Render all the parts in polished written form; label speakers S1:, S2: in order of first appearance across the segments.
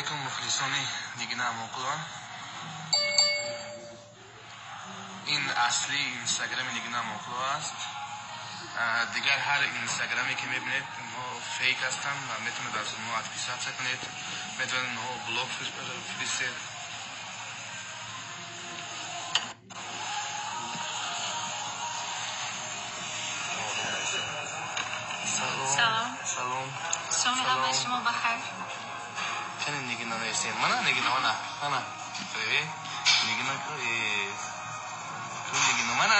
S1: Алейкум, мухлисони Нигина Амонқулова. Ин асли инстаграми Нигина Амонқулова аст. Дигар ҳар инстаграме ки мебинед, инҳо фейк ҳастанд ва метавонед аз онҳо отписаться кунед, метавонед онҳо блок фиристед.
S2: Салом.
S1: Салом.
S2: Шоми ҳамаи шумо бахайр.
S1: Кани Нигина нависем? Мана Нигина, мана, мана. Привет. Нигина ку ку Нигина, мана.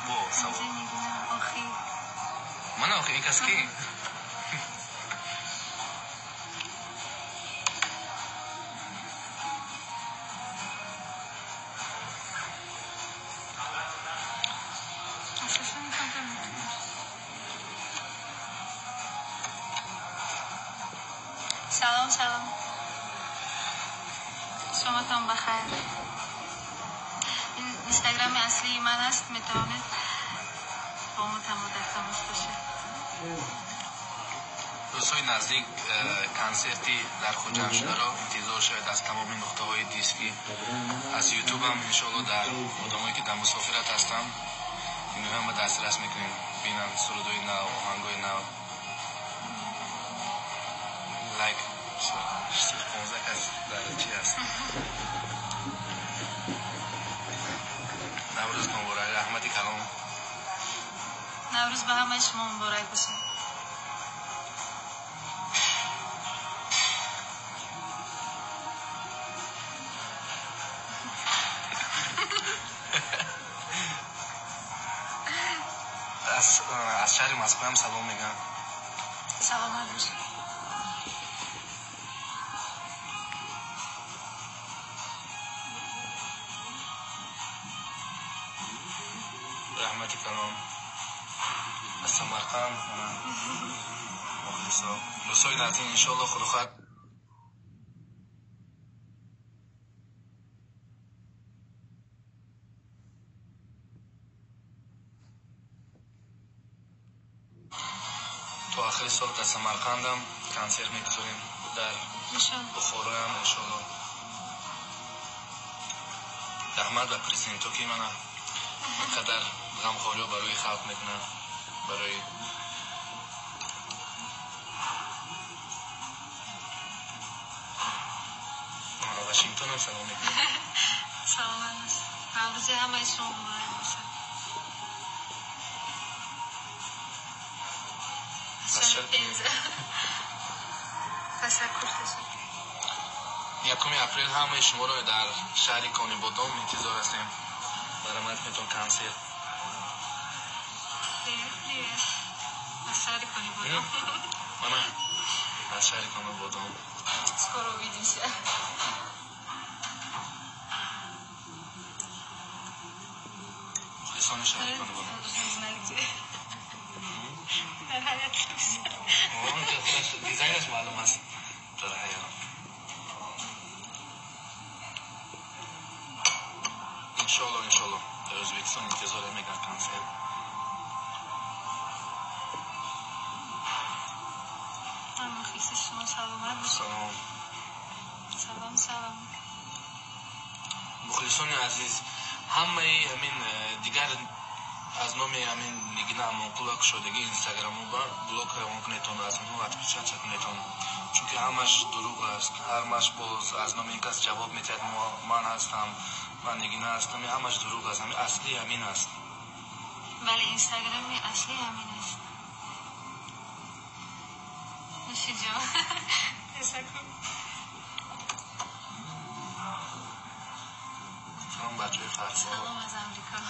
S1: Во, салом.
S2: Нигина, охи.
S1: Мана охи, ин кас ки?
S2: Салом, салом. Шоматон бахайр. Ин инстаграми аслии ман аст, метавонед бо мо дар тамос бошед.
S1: Рӯзҳои наздик консерти дар Хуҷанд шударо интизор шавед аз тамоми нуқтаҳои диски, аз ютубам иншоалло дар одамое ки дар мусофират ҳастанд, инҳоам ба дастрас мекунем, бинанд сурудҳои нав, оҳангҳои нав. Лайк 15 кас дар чи аст. Наврӯз муборак, раҳмати калом.
S2: Наврӯз ба ҳамаи шумо муборак бошад.
S1: Аз шаҳри Москваам салом мегӯям.
S2: Саломат бошед.
S1: Раҳмати калом. Аз Самарқанд мухлисо. Рӯзҳои наздик иншоалло худо хоҳад то охири сол дар Самарқандам консерт мегузорем, дар Бухороам иншоалло. Раҳмат ба президентҳо ки мана инқадар ғамхориҳо барои халқ мекунанд, барои Вашингтонам салом мекунам.
S2: Саломат бошед. Наврӯзи ҳамаи шумо муборак бошад. Ташаккур, ташаккур.
S1: 1 апрел ҳамаи шуморо дар шаҳри Конибодом интизор ҳастем. Баромад кунедон консерт.
S2: Привет, привет. Аз шаҳри Конибодом.
S1: Мана аз шаҳри Конибодом.
S2: Скоро увидимся.
S1: Мухлисони шаҳри Конибодом.
S2: Не знаю где. Дар ҳаёт.
S1: Дизайнаш маълум аст. Дар ҳаёт. Иншоалло, иншоалло. Дар Ӯзбекистон интизор меган консерт.
S2: Ман мухлиси шумо, саломат бошед.
S1: Салом.
S2: Салом, салом.
S1: Мухлисони азиз, ҳамаи ҳамин дигар аз номи ҳамин Нигина Амонқулова кушодагӣ инстаграму ба блок равон кунедтон, аз онҳо отписаться кунедтон, чунки ҳамаш дурӯғ аст. Ҳамаш боз аз номи ин кас ҷавоб медиҳад, ман ҳастам, ман Нигина ҳастам, ҳамаш дурӯғ аст. Ҳамин асли ҳамин аст.
S2: Бале, инстаграми асли ҳамин аст. Нушиҷон, ташаккур.
S1: Салом бачаҳои Фарсо.
S2: Салом аз Амрико.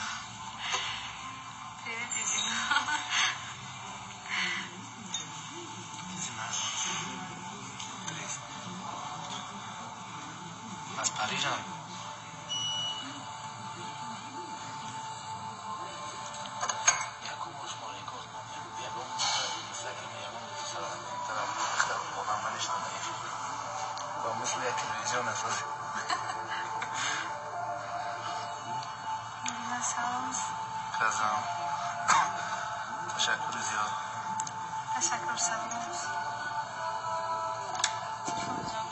S2: Привет, Изина.
S1: Изина. Аз Парижам. Якум бош мо рекорд мондем. Ягон инстаграми ягон тараф одам наништа на эфир. Ба мисли як телевизион аст.
S2: Салом.
S1: Казам. Ташаккури зиёд.
S2: Ташаккур, саломат. Телефон ҷавоб.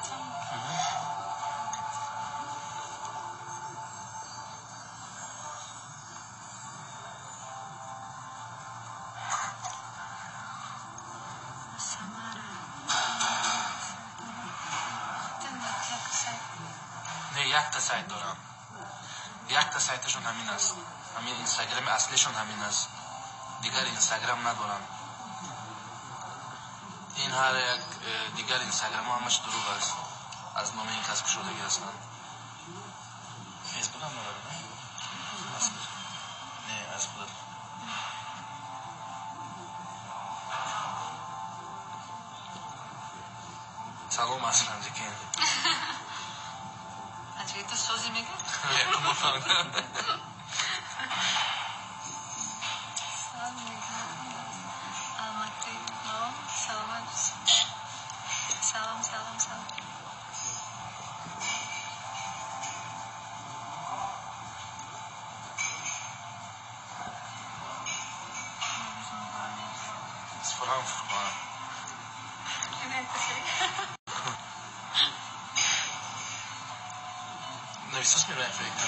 S2: Самара.
S1: Не, якта сайт дорам. Якта сайташон ҳамин аст. Ҳамин инстаграми аслишон ҳамин аст. Дигар инстаграм надорам. Ин ҳар як дигар инстаграмҳо ҳамаш дурӯғ аст. Аз номи ин кас кушодагӣ ҳастанд. Фейсбукам надорад, не? Не, аз худат. Салом, Асланҷикин.
S2: Аҷиб, ту сӯзи мегӯ? Салом мегӯ. Алматы. Саломат. Салом, салом, салом.
S1: Франкфурт. Нависос мебарем фейка.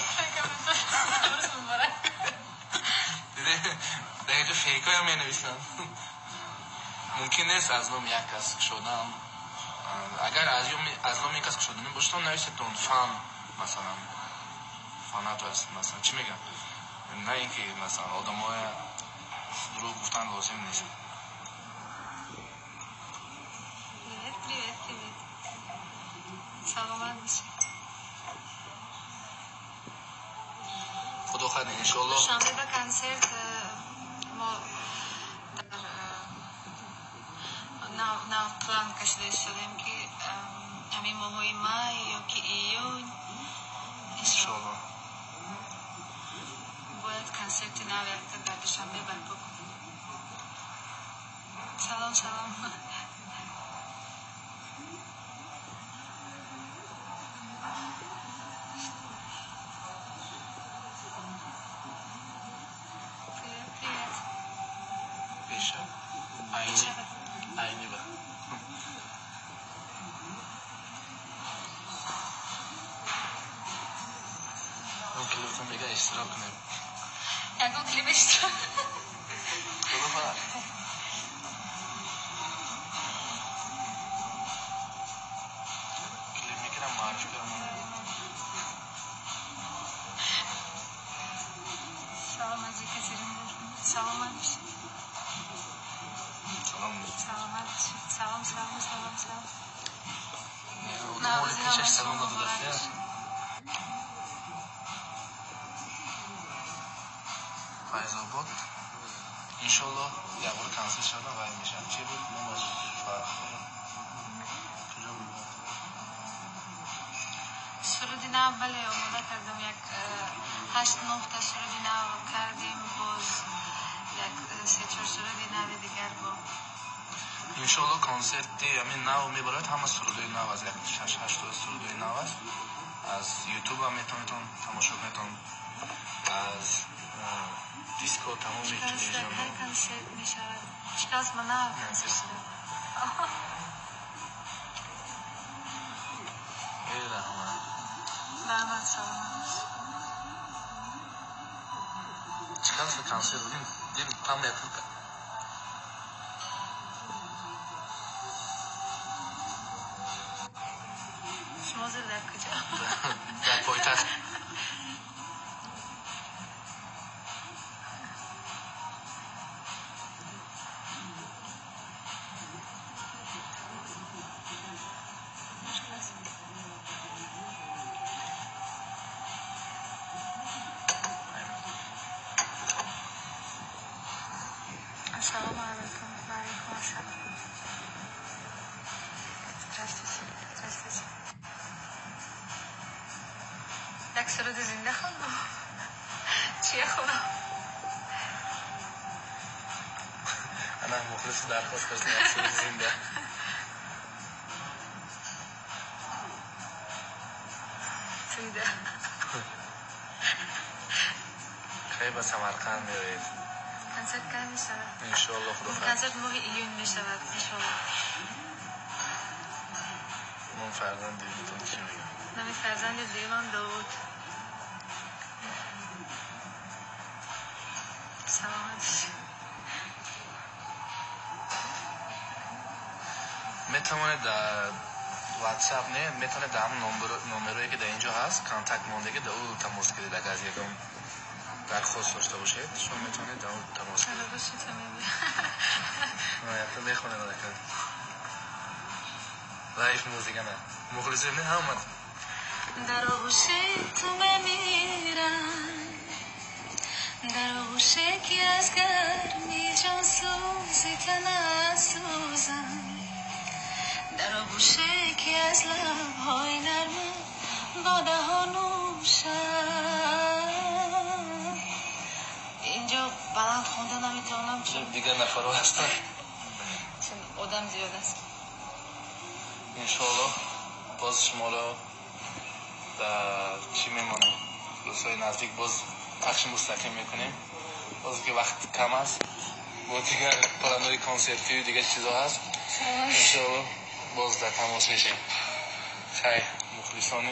S1: Дар инҷо фейкҳоям менависанд. Мумкин нест аз номи як кас кушодан. Агар аз номи як кас кушоданӣ бошад, нависетон фан, масалан. Фанат аст, масалан. Чӣ мегӯям? На ин ки, масалан, одамоя дурӯғ гуфтан лозим нест.
S2: Привет, привет, привет. Саломат бошед.
S1: Худо хоҳад, иншоаллоҳ.
S2: Душанбе ба консерт мо дар нав план кашида истодаем, ки ҳамин моҳҳои май ё ки июн,
S1: иншоаллоҳ,
S2: бояд консерти нав якта дар Душанбе барпо кунем. Салом, салом. Привет, привет.
S1: Пеша? Айни. Айни ба. Он клипатон мега иштирок кунем.
S2: Ягон клип иштирок.
S1: Худо хоҳад. Клип мекунам, муаррифӣ кунам.
S2: Салом аз Екатеринбург. Саломат бошед.
S1: Салом.
S2: Саломат бошед. Салом, салом, салом, салом.
S1: Одамоли пешаш салом додааст. Файзобод. Иншоаллоҳ, як бор консерт шавад, вай мешавад. Чӣ буд номаш? Куҷо буд?
S2: Суруди нав, бале, омода кардам. Як 8-9 та суруди нав кардем, боз як 3-4 суруди нави дигар бо.
S1: Иншоаллоҳ, консерти ҳамин нав мебарад, ҳама сурудҳои нав аст, як 6-8 та сурудҳои нав аст. Аз ютуб ҳам метавонедон тамошо кунедон, аз диско, тамоми телевизионҳо.
S2: Консерт мешавад. Чикалс ма нав консерт шуда.
S1: Э, раҳмат.
S2: Раҳмат, саломат.
S1: Чикалс консерт будем, дим там якум.
S2: Шумо зир дар куҷо?
S1: Дар пойтахт.
S2: Мушкил аст. Ассалому алайкум. Ва алайкум ассалом. Здравствуйте. Здравствуйте. Як суруди зинда хондам. Чия хонам?
S1: Ана мухлиси дархост кард як суруди зинда.
S2: Зинда.
S1: Кай ба Самарқанд меоед?
S2: Консерт кай мешавад?
S1: Иншоалло, худо хоҳад.
S2: Консерт моҳи июн мешавад, иншоалло.
S1: Ном фарзанди дуюмтон чӣ мегӯяд?
S2: Номи фарзанди дуюмам Довуд. Саломат.
S1: Метавонед дар WhatsApp, не, метавонед дар ҳамон номерое, ки дар инҷо ҳаст, контакт мондагӣ, дар ӯ тамос гиред. Агар ягон дархост дошта бошед, шумо метавонед дар ӯ тамос гиред. Мехонед live music ана мухлиси не ҳама.
S2: Дар оғӯши ту мемирам, дар оғӯше, ки аз гарми ҷонсӯзи танат сӯзам, дар оғӯше, ки аз лабҳои нармат бодаҳо нӯшам. Инҷо баланд хонда наметавонам, чун
S1: дигар нафарҳо ҳастанд,
S2: чун одам зиёд аст.
S1: Иншоалло, боз шуморо дар чӣ мемонем, рӯзҳои наздик боз пахши мустақим мекунем. Боз ки вақт кам аст, бо дигар планҳои консертию дигар чизо ҳаст. Иншоалло, боз дар тамос мешем. Хайр, мухлисони.